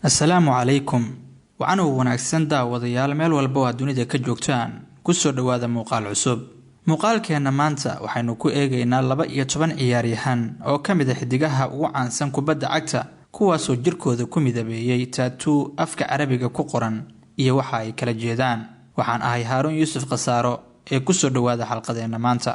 Assalaamu calaykum. Wacan oo wanaagsan daawadayaal, meel walba oo aad dunida ka joogtaan, kusoo dhowaada muuqaal cusub. Muuqaalkeenna maanta waxaynu ku eegaynaa 12 ciyaaryahan oo ka mid a xidigaha ugu caansan kubadda cagta, kuwaasoo jirkooda ku midabeeyey taatuu afka carabiga ku qoran iyo waxa ay kala jeedaan. Waxaan ahay Haaruun Yuusuf Khasaaro ee kusoo dhowaada xalqadeenna maanta.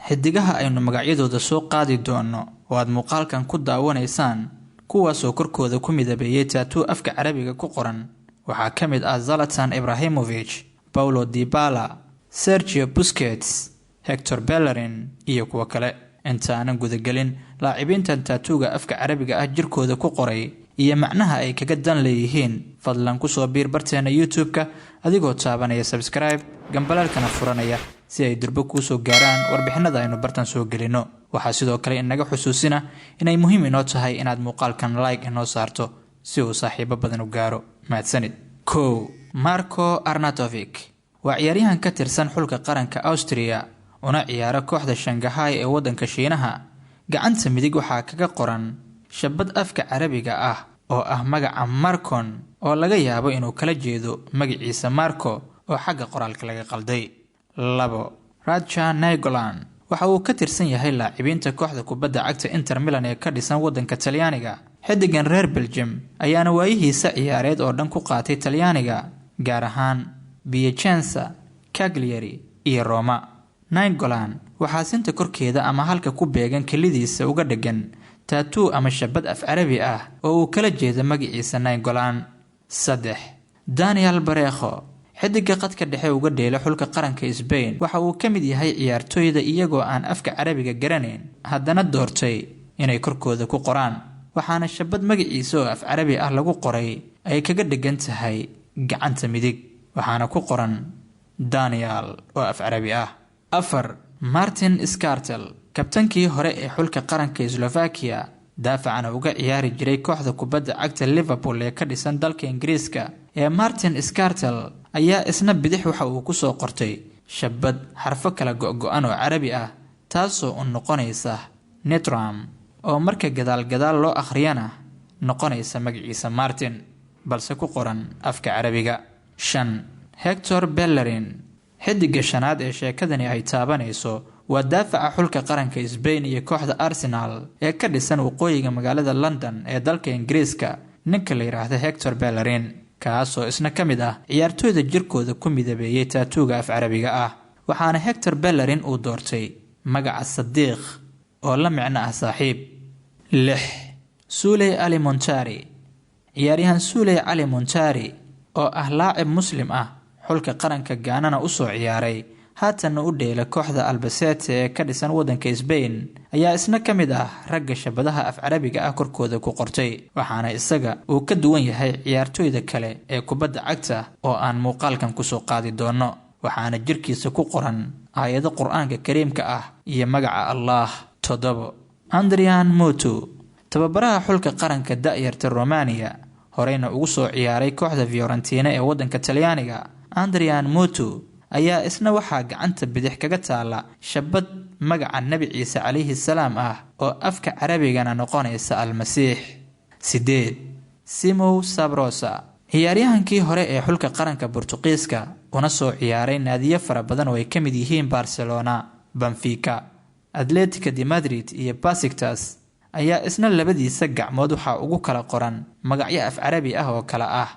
Xidigaha aynu magacyadooda soo qaadi doono oo aad muuqaalkan ku daawanaysaan, kuwaasoo korkooda ku midabeeyey taatuu afka carabiga ku qoran, waxaa ka mid ah Zalatan Ibrahimovich, Paulo Dybala, Sergio Busquets, Hector Bellerin iyo kuwo kale. Intaanan gudagelin laacibiintan taatuuga afka carabiga ah jirkooda ku qoray iyo macnaha ay kaga dan leeyihiin, fadlan kusoo biir barteena YouTube-ka adigoo taabanaya subscribe, gambalaalkana furanaya si ay durbo kuusoo gaaraan warbixinada aynu bartan soo gelino. Waxaa sidoo kale inaga xusuusina inay muhiim inoo tahay inaad muuqaalkan like inoo saarto si uu saaxiibo badan u gaaro. Mahadsanid. 1, Marco Arnatovic waa ciyaaryahan ka tirsan xulka qaranka Austria una ciyaara kooxda Shangahay ee wadanka Shiinaha. Gacanta midig waxaa kaga qoran shabad afka carabiga ah oo ah magaca Marcon, oo laga yaabo inuu kala jeedo magaciisa Marco oo xagga qoraalka laga qalday. 2, Raja Nainggolan waxa uu ka tirsan yahay laacibiinta kooxda kubadda cagta Inter Milan ee ka dhisan wadanka Talyaaniga. Xidigan reer Belgium ayaana waayihiisa ciyaareed oo dhan ku qaatay Talyaaniga, gaar ahaan Piacenza, Cagliari iyo Roma. Nainggolan waxaa sinta korkeeda ama halka ku beegan kelidiisa uga dhegan taatuu ama shabad af carabi ah oo uu kala jeeda magaciisa Nainggolan. 3, Daniel Parejo, xidiga qadka dhexe uga dheela xulka qaranka Spain, waxa uu ka mid yahay ciyaartooyda iyagoo aan afka carabiga garanayn haddana doortay inay korkooda ku qoraan, waxaana shabad magaciisa oo af carabi ah lagu qoray ay kaga dhegan tahay gacanta midig, waxaana ku qoran Daniel oo af carabi ah. 4, Martin Scartel, kabtankii hore ee xulka qaranka Slovakia, daafacana uga ciyaari jiray kooxda kubadda cagta Liverpool ee ka dhisan dalka Ingiriiska ee Martin Scartel ayaa isna bidix waxa uu kusoo qortay shabad xarfo kala go-go-an oo carabi ah, taasoo u noqonaysa Netram, oo marka gadaal gadaal loo akhriyana noqonaysa magaciisa Martin, balse ku qoran afka carabiga. 5, Hector Bellerin, xidiga shanaad ee sheekadani ay taabanayso, waa daafaca xulka qaranka Spain iyo kooxda Arsenal ee ka dhisan waqooyiga magaalada London ee dalka Ingiriiska, ninka la yidhaahda Hector Bellerin, kaasoo isna ka mid ah ciyaartooyda jirkooda ku midabeeyey taatuuga af carabiga ah. Waxaana Hector Bellerin uu doortay magaca Sadiiq oo la micno ah saaxiib. 6, Suuley Ali Montari, ciyaaryahan Suuley Cali Montari oo ah laacib muslim ah, xulka qaranka Gaanana usoo ciyaaray, haatanna u dheela kooxda Albacete ee ka dhisan wadanka Spain, ayaa isna ka mid ah ragga shabadaha af carabiga ah korkooda ku qortay, waxaana isaga uu ka duwan yahay ciyaartooyda kale ee kubadda cagta oo aan muuqaalkan kusoo qaadi doono, waxaana jirkiisa ku qoran aayado qur-aanka kariimka ah iyo magaca Allah. 7, Andrian Mutu, tababaraha xulka qaranka da-yarta Romania, horeyna ugu soo ciyaaray kooxda Fiorentina ee wadanka Talyaaniga, Andrian Mutu ayaa isna waxaa gacanta bidix kaga taala shabad magaca Nebi Ciise calayhi salaam ah oo afka carabigana noqonaysa Almasiix. 8, Simow Sabrosa, ciyaaryahankii hore ee xulka qaranka Burtuqiiska una soo ciyaaray naadiyo fara badan oo ay ka mid yihiin Barcelona, Benfica, Atletica de Madrid iyo Besiktas, ayaa isna labadiisa gacmood waxaa ugu kala qoran magacyo af carabi ah oo kala ah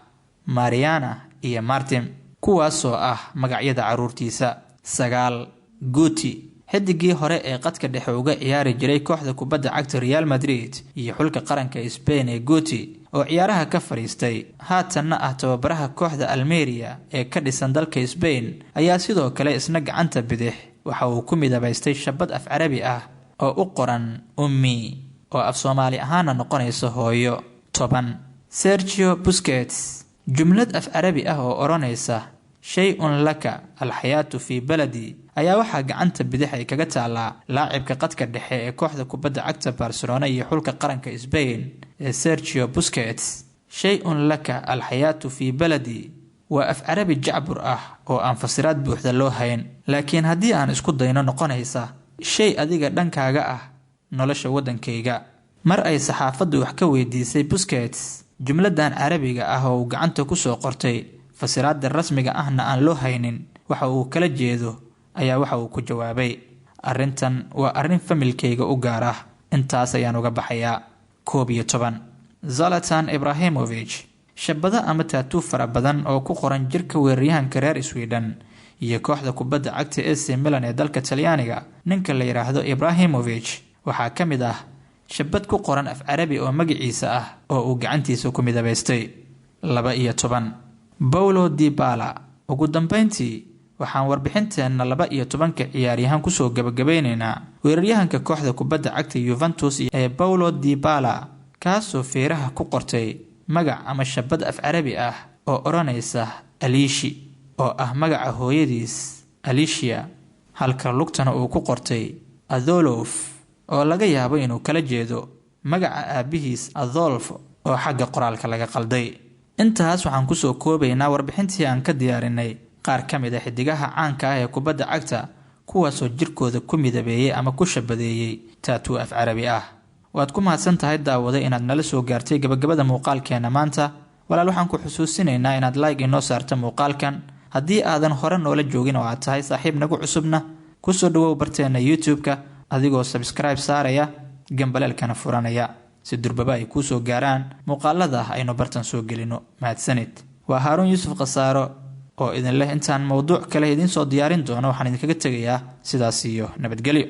Mariana iyo Martin, kuwaasoo ah magacyada caruurtiisa. 9, Guti, xidigii hore ee qadka dhexe uga ciyaari jiray kooxda kubadda cagta Real Madrid iyo xulka qaranka Spain ee Guti, oo ciyaaraha ka fadhiistay haatanna ah tababaraha kooxda Almeria ee ka dhisan dalka Spain, ayaa sidoo kale isna gacanta bidix waxa uu ku midabaystay shabad af carabi ah oo u qoran ummi, oo af soomaali ahaana noqonaysa hooyo. 10, Sergio Busquets, jumlad af carabi ah oo odhanaysa shay-un laka alxayaatu fii baladi ayaa waxaa gacanta bidix ay kaga taalaa laacibka qadka dhexe ee kooxda kubadda cagta Barcelona iyo xulka qaranka Spain ee Sergio Busquets. Shay-un laka alxayaatu fii baladi Waa af carabi jacbur ah oo aan fasiraad buuxda loo hayn, laakiin haddii aan isku dayno noqonaysa shay adiga dhankaaga ah, nolosha waddankayga. Mar ay saxaafaddu wax ka weydiisay Busquets jumladan carabiga ah oo uu gacanta kusoo qortay, fasiraadda rasmiga ahna aan loo haynin waxa uu kala jeedo, ayaa waxa uu ku jawaabay: "Arrintan waa arrin familkayga u gaar ah, intaas ayaan uga baxayaa." 11, Zalatan Ibrahimovich. Shabado ama taatuu fara badan oo ku qoran jirka weeraryahanka reer Sweden iyo kooxda kubadda cagta AC Milan ee dalka Talyaaniga, ninka la yidhaahdo Ibrahimovich, waxaa ka mid ah shabad ku qoran af carabi oo magaciisa ah oo uu gacantiisa ku midabaystay. 12, Paulo Dibala. Ugu dambeyntii waxaan warbixinteenna 12-ka ciyaaryahan kusoo gabagabeyneynaa weeraryahanka kooxda kubadda cagta Yuventus ee Paulo Dibala, kaasoo feeraha ku qortay magac ama shabad af carabi ah oo odhanaysa Aliishi, oo ah magaca hooyadiis Alicia, halka lugtana uu ku qortay Adolof, oo laga yaabo inuu kala jeedo magaca aabihiis Adolf oo xagga qoraalka laga qalday. Intaas waxaan kusoo koobaynaa warbixintii aan ka diyaarinay qaar ka mid a xidigaha caanka ah ee kubadda cagta, kuwaasoo jirkooda ku midabeeyey ama ku shabadeeyey taatuu af carabi ah. Waad ku mahadsan tahay, daawada, inaad nala soo gaartay gabagabada muuqaalkeena maanta. Walaal, waxaan ku xusuusinaynaa inaad like inoo saarta muuqaalkan. Haddii aadan hore noola joogin oo aad tahay saaxiib nagu cusubna, kusoo dhawow barteena YouTube-ka adigoo subscribe saaraya, gambaleelkana furanaya, si durbaba ay kuu soo gaaraan muuqaalada aynu bartan soo gelino. Mahadsanid. Waa Haaruun Yuusuf Khasaaro oo idin leh intaan mowduuc kale idiin soo diyaarin doono, waxaan idinkaga tegayaa sidaas iyo nabadgelyo.